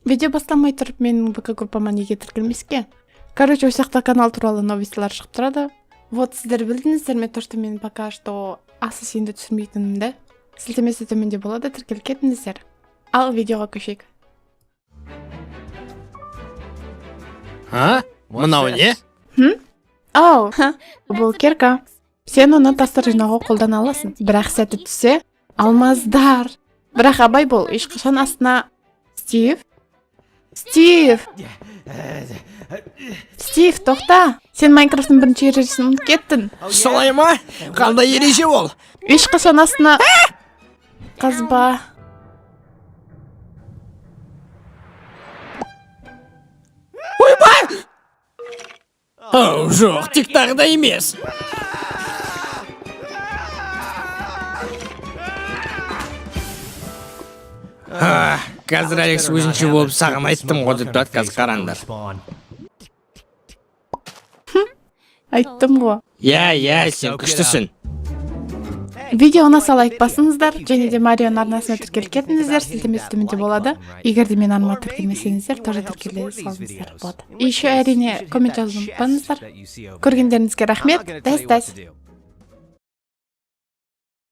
Видео басталмай тұрып, менің ВК группама неге тіркелмеске? Короче, осы жақта канал туралы новостьлар шығып тұрады. Вот, сіздер білдіңіздер ме, то что мен пока что Ассасинді түсірмейтінімді? Сілтемесі төменде болады, тіркеліп кетіңіздер. Ал видеоға көшейік. А? Мынау не? Ау, бұл кирка. Сен оны тастар жинауға қолдана аласың. Бірақ сәті түссе, алмаздар. Бірақ абай бол, ешқашан астына. Стив? Стив! Стив, тоқта! Сен Майнкрафттың бірінші ережесін ұмытып кеттің. Солай ма? Қандай ереже ол? Ешқашан астына қазба. Ойбай! Оу, жоқ, тек тағы да емес. А, қазір Алекс өзінше болып, саған айттым ғой деп тұрады, қазір қараңдар. Айттым ғой. Иә, сен күштісің. Видео ұнаса, лайк басыңыздар және де Марионың арнасына тіркеліп кетіңіздер, сілтемесі төменде болады. Егер де менің арнама тіркелмесеңіздер, тоже тіркеле салыңыздар болады. И еще, әрине, коммент жазуды ұмытпаңыздар. Көргендеріңізге рахмет. Дәс дәс.